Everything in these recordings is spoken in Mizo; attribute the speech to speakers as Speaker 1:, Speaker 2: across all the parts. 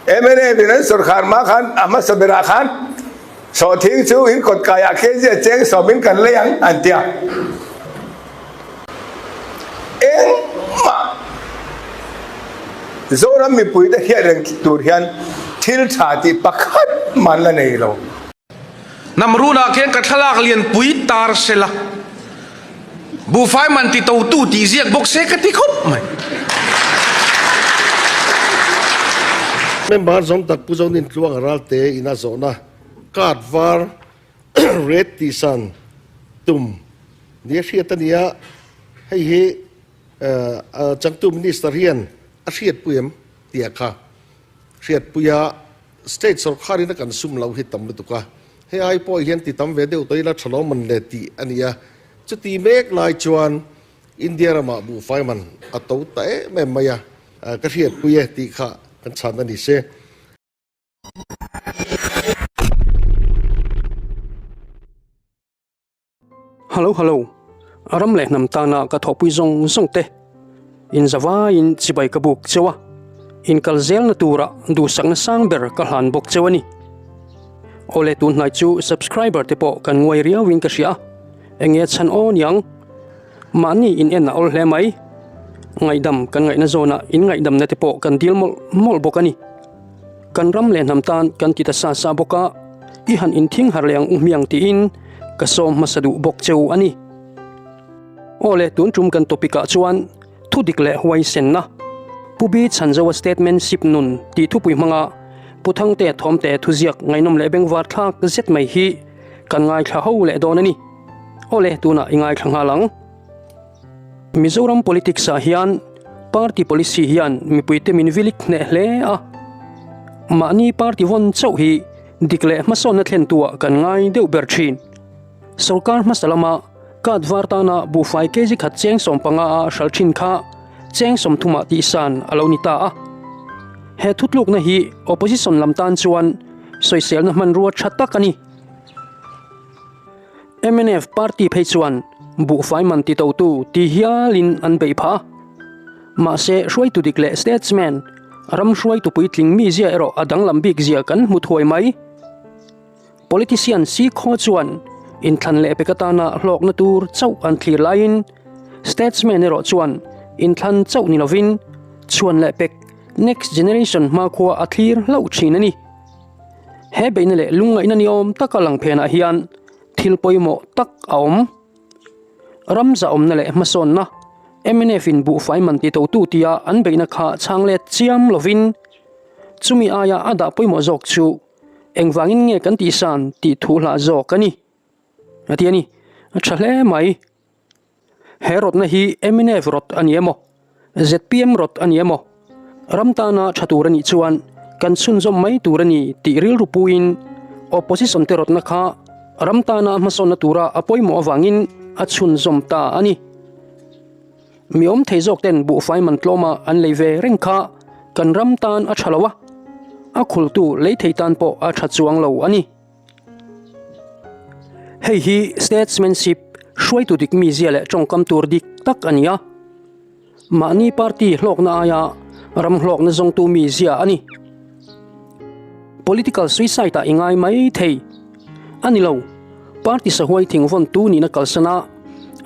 Speaker 1: Mnf in an sawrkhar hma khan a hmasa berah khan sawhthing chu in kawt kaiah kg a cheng sawmin kan lei ang an ti a. Engmah Zoram mipuite hriat reng tur hian thil tha tih pakhat mah an la nei lo.
Speaker 2: Hnam runah khian ka thlalak lianpui tar sela, buhfai man ti totu tih ziak bawk se ka ti khawp mai.
Speaker 3: Member zawng tak Pu Zonin Tluanga Ralte ina zawhna card var red tihsan tum nia hriat a ni a, hei hi changtu Minister hian a hriatpui em tih a kha hriatpui a, State sawrkharin a kan sum lo hi tam lutuk a, hei ai pawh hian ti tam ve deuh tawh ila tha lawm man le tih a ni a, chuti mek lai chuan India ramah buhfai man a to ta em em mai a, ka hriatpui e tih kha kan chhan a ni se.
Speaker 4: Hallo hallo, ram leh hnam tana ka thawhpui zawng zawng te, in zavaiin chibai ka buk cheu a, in kal zelna tura duhsakna sang ber ka hlan bawk cheu a ni. Awle tun hnai chu subscriber te pawh kan nguai riauin ka hria a, enge chhan aw niang? Mahni in en a awl hle mai. Ngaihdam kan ngaihna zawnah in ngaihdamna te pawh kan dil mawlh mawlh bawk a ni. Kan ram leh hnam tan kan ti ta sa sa bawk a, i han inthing har leh ang u hmiang tiin ka sawm hmasa duh bawk cheu a ni. Aw le, tun tum kan topic ah chuan thudik leh huaisenna, Pu Bi Chhanzoa statementship nun tih thupui hmanga Pu Thangtea Thawmte thuziak ngaihnawm leh bengvar thlak zet mai hi kan ngaithla ho leh dawn a ni. Awle, tunah i ngaithla nghal ang. Mizoram politics ah hian party policy hian mipuite min vilik hneh hle a. Mahni party vawn chauh hi dik leh hmasawnna thlentuah kan ngai deuh ber thin. Sorkar hmasa lama card var tana buhfai kg khat cheng 15 a hral thin kha cheng 30 ah tihsan a lo ni ta a. He thutlukna hi opposition lam tan chuan sawiselna hmanrua tha tak a ni. Mnf party phei chuan buhfai man ti totu ti hialin an beih phah a. Mahse, hruaitu dik leh statesman, ram hruaitu puitling mi zia erawh a danglam bik zia kan hmu thuai mai. Politician si khaw chuan inthlan leh pek atana hlawkna tur chauh an thlir laiin statesman erawh chuan inthlan chauh ni lovin chhuan leh pek next generation hmakhua a thlir hlauh thin a ni. He beihna leh lungngaihna ni awm taka lang phenah hian thil pawimawh tak a awm. Ram zahawmna leh hmasawnna, mnf in buhfai man ti totu tia an beihna kha chhang let chiam lovin chumi aia a dah pawimawh zawk chu engvangin nge kan tihsan tih thu hlah zawk a ni, a ti a ni. A tha hle mai. He rawtna hi mnf rawt a ni emaw, zpm rawt a ni emaw, ram tana tha tur a nih chuan kan chhunzawm mai tur a ni tih rilru puiin opposition te rawtna kha ram tana hmasawnna tura a pawimawh avangin a chhunzawm ta a ni. Mi awm thei zawk ten buhfai man tlawma an lei ve reng kha kan ram tan a tha lo a, a khultu lei thei tan pawh a tha chuang lo a ni. Hei hi statesmanship hruaitu dik mizia leh tawngkam tur dik tak a ni a, mahni party hlawkna aia ram hlawkna zawngtu mizia a ni. Political suicide ah i ngai mai thei a ni lo, party sahuai thingvawntu nihna kalsana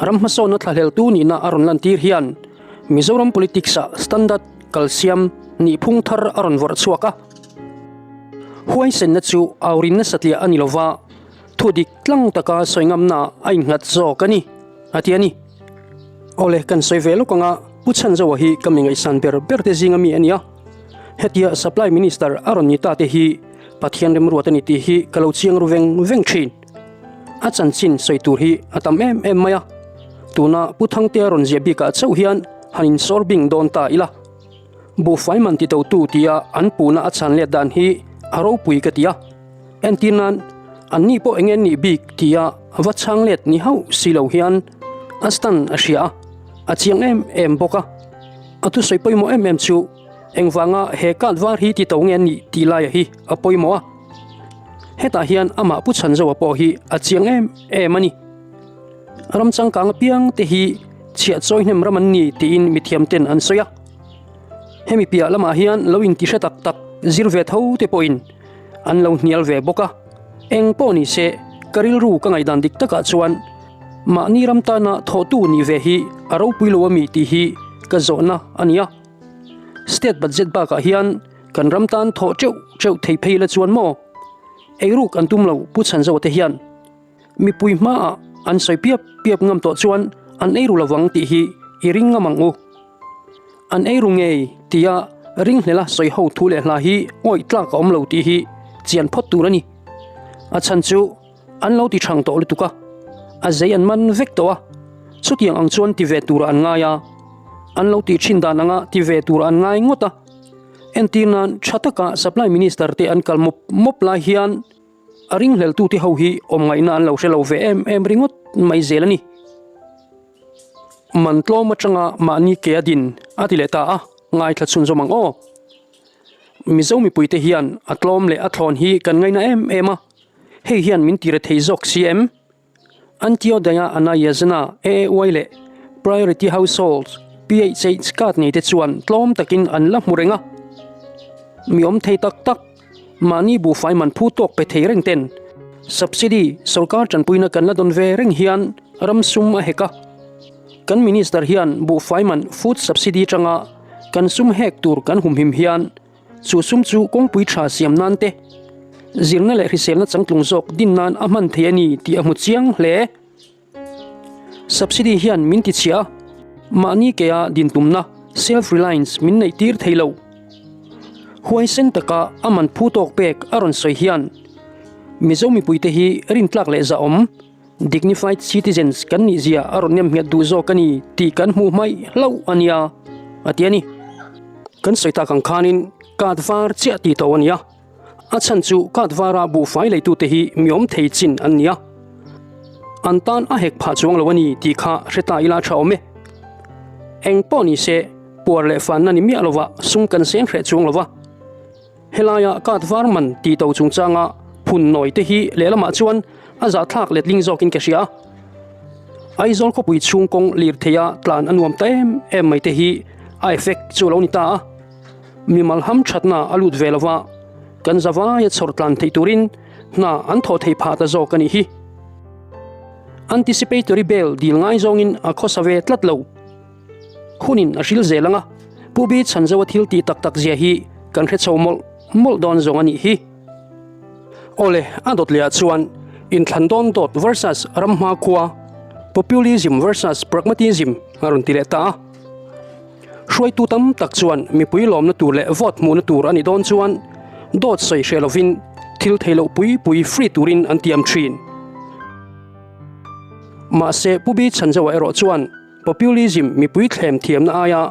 Speaker 4: ram hmasawnna thlahleltu nihna a rawn lantir hian Mizoram politics ah standard kalsiam nihphung thar a rawn vawrh chhuak a. Huaisenna chu aurin nasa tliah a ni lova, thu dik tlang taka sawi ngamna a innghat zawk a ni, a ti a ni. Awle, kan sawi ve lawk anga Pu Chhanzoa hi ka mi ngaihsan ber ber te zinga mi a ni a. Hetia Supply Minister a rawn ni ta te hi Pathian remruat a ni tih hi ka lo chiang ru veng veng thin. A chanchin sawi tur hi a tam em em mai a. Tuna Pu Thangtea rawn ziah bikah chauh hian han insawr bing dawn ta ila. Buhfai man ti totu tia an puhna a chhan let dan hi a ropui ka ti a, entir nan an ni pawh enge nih bik tia va chhang let ni hauh si lo hian a stand a hria a, a chiang em em bawk a. A thusawi pawimawh em em chu engvanga he card var hi ti to nge nih tih laia hi a pawimawh a, hetah hian amah Pu Chhanzoa pawh hi a chiang em em a ni. Ram changkang apiang te hi chhiah chawi hnem ram an ni tiin mithiam ten an sawi a. Hemi piah lamah hian lo inti hre tak tak zir ve tho te pawhin an lo hnial ve bawk a. Eng pawh ni se, ka rilru ka ngaihdan dik takah chuan mahni ram tana thawhtu nih ve hi a ropui lo ami tih hi ka zawhna a ni a. State budget bakah hian kan ram tan thawh teuh teuh thei phei la chuan maw? Eiruk an tum lo Pu Chhanzoa te hian mipui hmaah an sawi piap piap ngam tawh chuan an eiru lovang tih hi i ring ngam ang u. An eiru ngei tia ringhlela sawi ho thu leh hla hi awih tlak a awm lo tih hi chian phawt tur a ni. A chhan chu an lo ti thang tawh lutuk a, a zei an man vek tawh a, chutiang ang chuan ti ve turah an ngai a, an lo tih thin dan anga ti ve turah an ngai ngawt a. Entir nan tha taka Supply Minister te an kal mawp mawp lai hian a ringhleltute ho hi awm ngaihna an lo hre lo ve em em ringawt mai zel a ni. Man tlawm atanga mahni ke a din a ti leh ta a, ngaithla chhunzawm ang aw. Mizo mipuite hian a tlawm leh a thlawn hi kan ngaina em em a, hei hian min tire thei zawk si em? Antyodaya Anna Yojana, AAY, leh Priority Households, PHH, card nei te chuan tlawm takin an la hmu reng a. Mi awm thei tak tak, mahni buhfai man phu tawk pe thei reng ten subsidy sorkar tanpuina kan la dawn ve reng hian ram sum a hek a. Kan Minister hian buhfai man food subsidy tanga kan sum hek tur kan humhim hian Chu sum chu kawngpui tha siam nan te, zirna leh hriselna changtlung zawk din nan a hman thei a ni tih a hmu chiang hle. Subsidy hian min ti chhia a, mahni kea din tumna, self-reliance, min neih tir thei lo. Huaisen taka a man phu tawk pek a rawn sawi hian Mizo mipuite hi rintlak leh zahawm, Dignified citizens kan nih zia a rawn nem nghet duh zawk a ni tih kan hmuh hmaih hlauh a nia, a ti a ni. Kan sawi tak ang khanin card var chiah tih tawh a ni a, a chhan chu card vara buhfai leitute hi mi awm thei chin an ni a, an tan a hek phah chuang lo a ni tih kha hre ta ila tha awm e. Eng pawh ni se, puar leh fanna ni miah lova sum kan seng hreh chuang lova. Helaia card var man tih to chungchanga phun nawi te hi lehlamah chuan a zahthlak letling zawkin ka hria a. Aizawl khawpui chhung kawng lirtheia tlan a nuam ta em em mai te hi a effect chu a lo ni ta a. Mimal ham thatna a lut ve lova, kan zavaia chhawr tlan theih turin hna an thawh thei phah ta zawk a nih hi. Anticipatory bail dil ngai zawngin a khawsa ve tlat lo. Hunin a hril zel ang a, Pu Bi Chhanzoa thil tih tak tak zia hi kan hre chho mawlh mawlh dawn zawng a nih hi. Awle, a dawt lehah chuan inthlan dawn dawt versus ram hmakhua, populism versus pragmatism a rawn ti leh ta a. Hruaitu tam tak chuan mipui lawmna tur leh vote hmuhna tur a nih dawn chuan dawt sawi hreh lovin thil thei loh pui pui free turin an tiam thin. Mahse, Pu Bi Chhanzoa erawh chuan Populism mipui thlem thiamna aia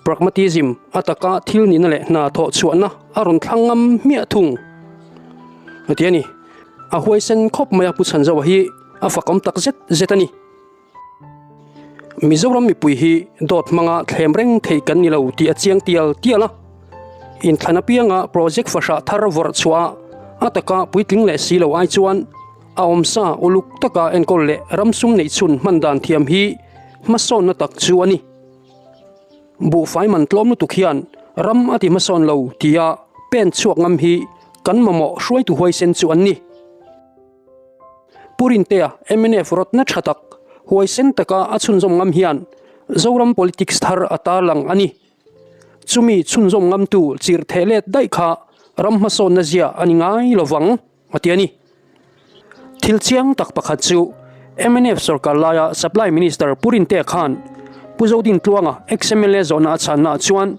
Speaker 4: pragmatism a taka thil nihna leh hna thawh chhuahna a rawn thlang ngam hmiah thung a ti a ni. A huaisen khawp mai a Pu Chhanzoa hi a fakawm tak zet zet a ni. Mizoram mipui hi dawt hmanga thlem reng theih kan ni lo tih a chiang tial tial a. Inthlan apianga project fahrah thar vawrh chhuah a taka puitling leh si lo ai chuan A awmsa uluk taka enkawl leh ramsum neih chhun hman dan thiam hi hmasawnna tak chu a ni. Buhfai man tlawm lutuk hian ram a ti hmasawn lo tia pen chhuak ngam hi kan mamawh hruaitu huaisen chu an ni. Pu Rintea mnf rawtna tha tak huaisen taka a chhunzawm ngam hian Zoram politics thar a tarlang a ni. Chumi chhunzawm ngamtu chirh theh let daih kha ram hmasawnna zia a ni ngai lovang. A ti a ni. Thil chiang tak pakhat chu mnf sorkar laia Supply Minister Pu Rintea khan Pu Zodin Tluanga ex-MLA zawhna a chhannaah chuan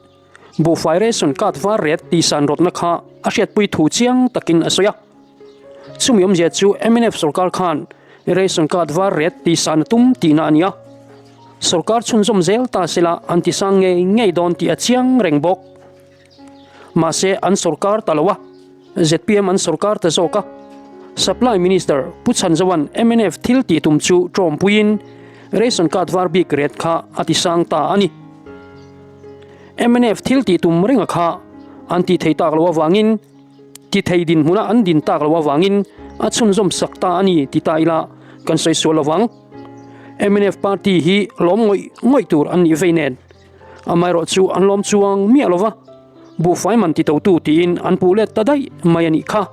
Speaker 4: buhfai ration card var ret tihsan rawtna kha a hriatpui thu chiang takin a sawi a. Chumi awmzia chu mnf sorkar khan ration card var ret tihsan a tum tihna a ni a. Sorkar chhunzawm zel ta sela an tisang ngei ngei dawn tih a chiang reng bawk. Mahse an sorkar ta lo a, zpm an sorkar ta zawk a. Supply Minister Pu Chhanzoa'n mnf thil tih tum chu tawmpuiin ration card var bik ret kha a ti sang ta a ni. Mnf thil tih tum renga kha an tih thei tak lo avangin ti thei dinhmuna an din tak lo avangin a chhunzawm sak ta a ni ti ta ila kan sawi sual lovang. Mnf party hi lawm ngawih ngawih tur an nih vei nen. Amaherawh chu an lawm chuang miah lo va. Buhfai man titotu tiin an puh let ta daih mai a nih kha.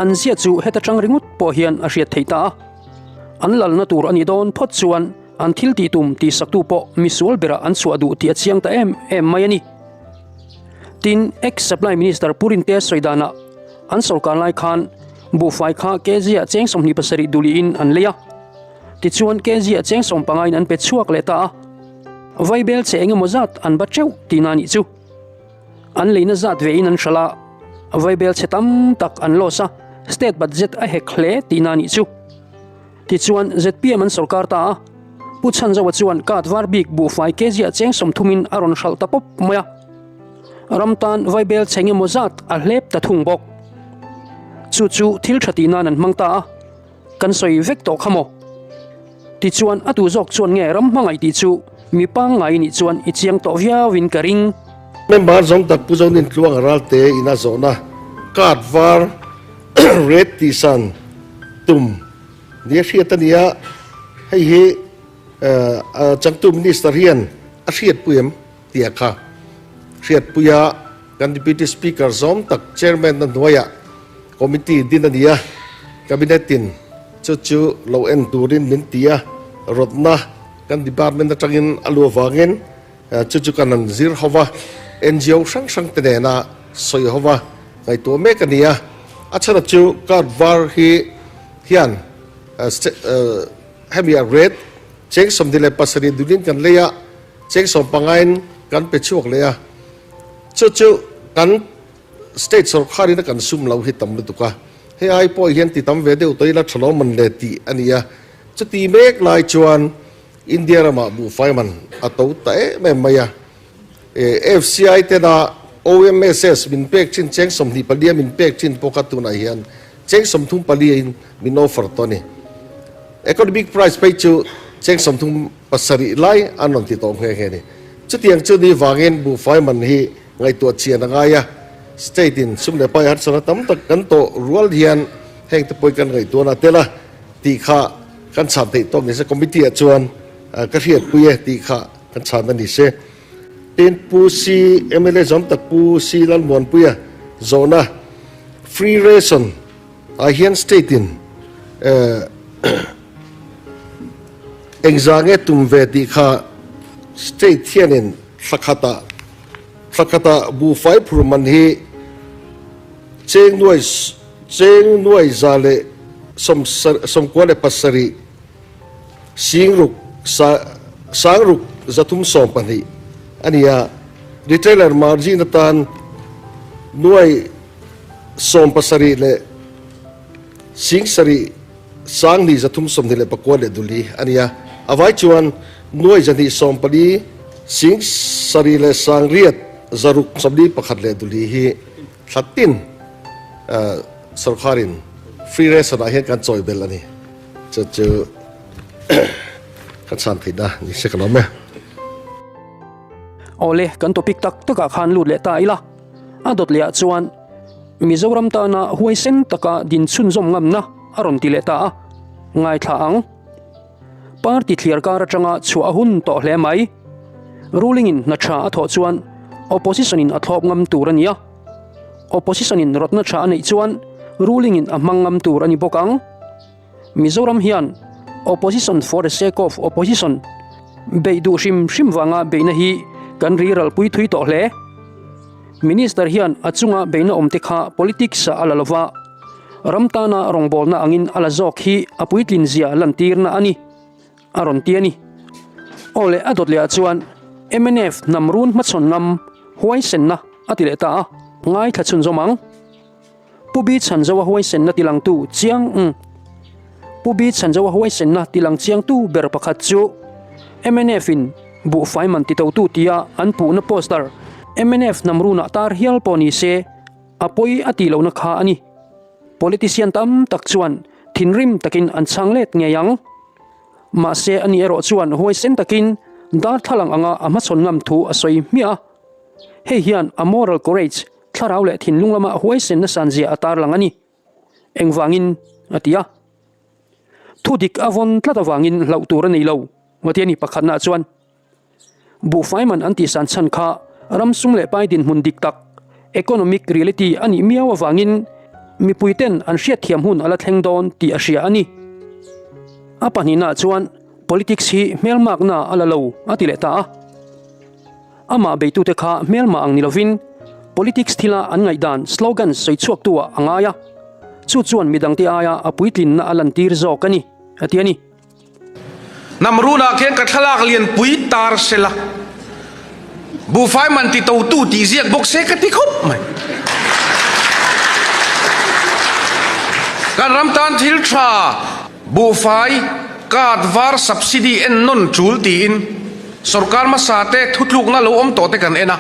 Speaker 4: An zia chu heta tang ringawt pawh hian a hriat theih ta a. An lalna tur a nih dawn phawt chuan an thil tih tum tihsaktu pawh misual berah an chhuah duh tih a chiang ta em em mai a ni. Tin, ex-Supply Minister Pu Rintea sawi danah an sorkar lai khan buhfai kha kg ah cheng 27 duliin an lei a. Tichuan kg ah cheng sawmpangain an pe chhuak leh ta a. Vaibel che eng emaw zat an ba teuh tihna a nih chu. An leina zat vein an hralh a, vaibel chhe tam tak an loss a, state budget a hek hle tihna a nih chu. Tichuan zpm an sorkar ta a, Pu Chhanzoa chuan card var bik buhfai kg ah cheng sawmthumin a rawn hralh ta pawp mai a. Ram tan vaibel chhe eng emaw zat a hlep ta thung bawk. Chu chu thil tha tih nan an hmang ta a. Kan sawi vek tawh kha maw? Tichuan a tu zawk chuan nge ram hmangaih tih chu mi pangngai nih chuan i chiang tawh viauin ka ring.
Speaker 3: Member zawng tak Pu Zonin Tluanga Ralte ina zawhna card var red tihsan tum nia hriat a ni a, hei hi changtu Minister hian a hriatpui em tih a kha hriatpui a. Kan Deputy Speaker zawm tak Chairman-na hnuaiah Committee din a ni a, Cabinet-in chu chu lo en turin min ti a, rawtna kan Department atangin a lu avangin chu chu kan han zir ho va, NGO hrang hrang te nena sawi ho va ngaihtuah mek a ni a. A chhan chu card var hi hian hemi a rate cheng 27 dunin kan lei a, cheng sawmpangain kan pe chhuak leh a. Chu chu kan state sorkar in a kan sum lo hi tam lutuk a, hei ai pawh hian ti tam ve deuh tawh ila tha lo man le tih a ni a. Chuti mek lai chuan India ramah buhfai man a to ta em em mai a. FCI tena OMSS min pek thin cheng 24 a min pek thin pawh kha tunah hian cheng 34 in min offer tawh a ni. Economic price phei chu cheng 37 lai an rawn ti tawh nghe nghe a ni. Chutiang chu ni vangin buhfai man hi ngaihtuah chian a ngai a, state in sum leh pai harsatna tam tak kan tawh rual hian heng te pawhin kan ngaihtuahna tel a tih kha kan chhan theih tawk ni se, committee ah chuan ka hriatpui e tih kha kan chhan a ni se. Tin, Pu C mla zawm tak Pu C Lalmuanpuia zawhna free ration ah hian state in Engzah nge tum ve tih kha state hianin thla khatah thla khatah buhfai phur man hi cheng nuai cheng nuai za leh sawm sawmkua leh pasarih singruk sa sangruk zathum 12 a ni a, retailer margin atan nuai 17 leh sing sarih Sangni 324 leh duli a ni a, a vai chuan nuai 214 sing sarih leh sangriat zaruk 41 leh duli hi thla tin sorkarin free ration ah hian kan chawi belh a ni. Chu chu kan chhan theihna ni se ka lawm e.
Speaker 4: Awle, kan topic tak takah khan lut leh ta ila. A dawt lehah chuan Mizoram tana huaisen taka din chhunzawm ngamna a rawn ti leh ta a, ngaithla ang. Party thliar kar atanga chhuah a hun tawh hle mai. Ruling in hna tha a thawh chuan opposition in a thlawp ngam tur a ni a. Opposition in rawtna tha a neih chuan ruling in a hmang ngam tur a ni bawk ang. Mizoram hian opposition for the sake of opposition beih duh hrim hrim vanga beihna hi kan ri ralpui thui tawh hle. Minister hian a chunga beihna awmte kha politics ah a la lova, ram tana rawngbawlna angin a la zawk hi a puitlin zia lantirna a ni, a rawn ti a ni. Aw leh a dawt lehah chuan mnf hnam run hmachhawn ngam huaisenna a ti leh ta a, ngaithla chhunzawm ang. Pu Bi Chhanzoa huaisenna tilangtu chiang ng. Pu Bi Chhanzoa huaisenna tilang chiangtu ber pakhat chu mnf in buhfai man titotu tia an puhna poster mnf hnam runah tar hial pawh ni se a pawi a tih lohna kha a ni. Politician tam tak chuan thinrim takin an chhang let ngei ang. Mahse ani erawh chuan huaisen takin darthlalang anga a hmachhawn ngam thu a sawi hmiah a. Hei hian a moral courage Thlarau leh thinlung lama huaisen nasan zia a tarlang a ni. Engvangin? a ti a. Thu dik a vawn tlat avangin hlauh tur a nei lo, a ti a ni pakhatnaah chuan. Buhfai man an tihsan chhan kha ram sum leh pai dinhmun dik tak. economic reality a nih miau avangin mipuiten an hriatthiam hun a la thleng dawn tih a hria a ni. A pahnihnaah chuan politics hi hmelmakna a la lo a ti leh ta a. Amah beitute kha hmelmah ang ni lovin politics thila an ngaihdan slogan sawi chhuaktu-ah a ngai a, chu chuan midangte aia a puitlinna a lantir zawk a ni, a ti a ni.
Speaker 2: Namrunah khian ka thlalak lianpui tar sela, buhfai man ti totu tih ziak bawk se ka ti khawp mai. Kan ram tan thil tha buhfai card var subsidy en nawn tul tiin sorkar hmasa te thutlukna lo awm tawh te kan en a.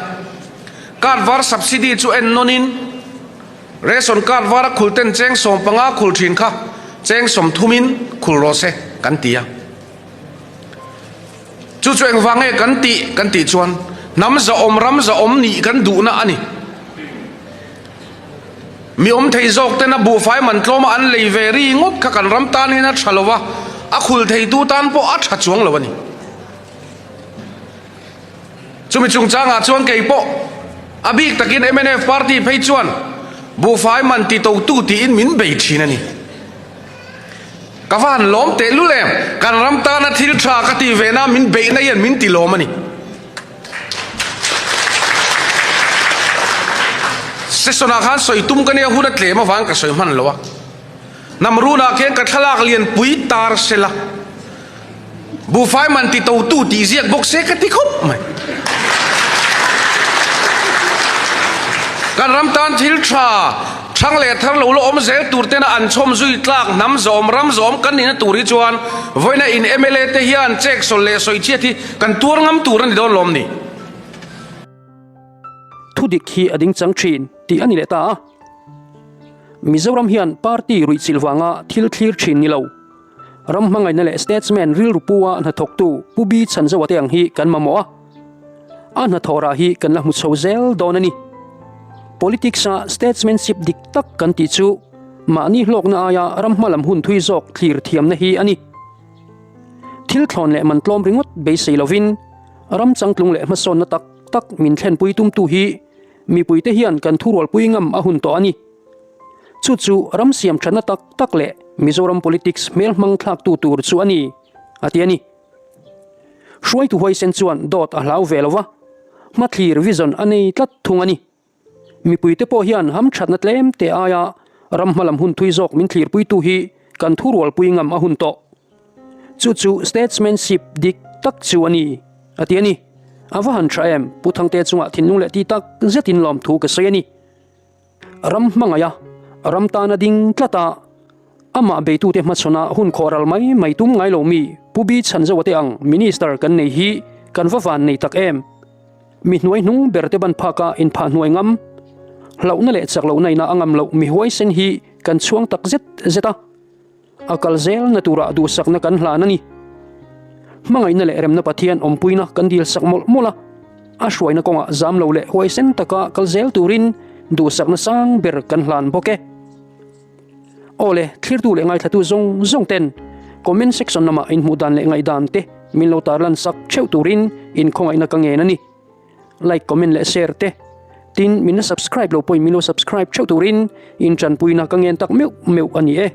Speaker 2: Card var subsidy chu en nawnin Ration card vara khul ten cheng 15 khul thin kha cheng 30 in khul rawh se kan ti a. Chu chu engvang nge kan tih kan tih chuan hnam zahawm ram zahawm nih kan duhna a ni. Mi awm thei zawk tena buhfai man tlawma an lei ve ri ngawt kha kan ram tan hian a tha lo va, a khul theitu tan pawh a tha chuang lo a ni. Chumi chungchangah chuan kei pawh a bik takin mnf party phei chuan buhfai man ti totu tiin min bei thin a ni. Ka va han lawm teh lul em, kan ram tana thil tha ka tih ve na min beihna hian min ti lawm a ni. Session ah khan sawi tum ka nia hun a tlem avang ka sawi hman lo a. Namrunah khian ka thlalak lianpui tar sela. Buhfai man ti totu tih ziak bawk se ka ti khawp mai. Kan ram tan thil tha, thang leh thar lo la awm zel tur tena an chhawm zui tlak hnam zawm, ram zawm kan nihna tur hi chuan vawiina in mla te hian chek sawl leh sawi chhiat hi kan tuar ngam tur a ni dawn lawm ni?
Speaker 4: Thudik hi a ding chang thin tih a ni leh ta a. Mizoram hian party ruihchilh vanga thil thlir thin ni lo. Ram hmangaihna leh statesman rilru pu-a hnathawktu Pu Bi Chhanzoa te ang hi kan mamawh a, a hnathawhrah hi kan la hmu chho zel dawn a ni. Politics-a statesmanship dik tak kan tih chu mahni hlawkna aia ram hma lam hun thui zawk thlir thiamna hi a ni. Thil thlawn leh man tlawm ringawt beisei lovin ram changtlung leh hmasawnna tak tak min thlenpui tumtu hi mipuite hian kan thurualpui ngam a hun tawh a ni. Chu chu ram siam thatna tak tak leh Mizoram politics hmel hmang thlaktu tur chu a ni, a ti a ni. Hruaitu huaisen chuan dawt a hlau ve lo va, hmathlir vision a nei tlat thung a ni. Mipuite pawh hian hamthatna tlem te aia ram hmalam hun thui zawk min thlirpuitu hi kan thurualpui ngam a hun tawh. Chu chu statesmanship dik tak chu a ni, a ti a ni. A va han tha em, Pu Thangte chungah thinlung leh ti tak zetin lawmthu ka sawi a ni. Ram hmangaih a, ram tana ding tlat a, amah beitute hmachhawn hun khawh ral mai mai tum ngai lo mi Pu Bi Chhanzoa te ang Minister kan nei hi kan va van nei tak em. Mi hnuai hnung ber te ban phak a inphah hnuai ngam, hlauhna leh chak lohna ina a ngam loh mi huaisen hi kan chhuang tak zet zet a. A kal zelna turah duhsakna kan hlan a ni. Hmangaihna leh remna Pathian awmpuina kan dilsak mawlh mawlh a, a hruaina kawngah zam lo leh huaisen taka kal zel turin duhsakna sang ber kan hlan bawk e. Aw le, thlirtu leh ngaithlatu zawng zawng ten comment section lamah inhmuh dan leh ngaihdan te min lo tarlan sak theuh turin inkhawngaihna ka ngen a ni. Like, comment leh share te. Tin, min la subscribe lo pawhin min lo subscribe theuh turin in tanpuina ka ngen tak meuh meuh a ni e.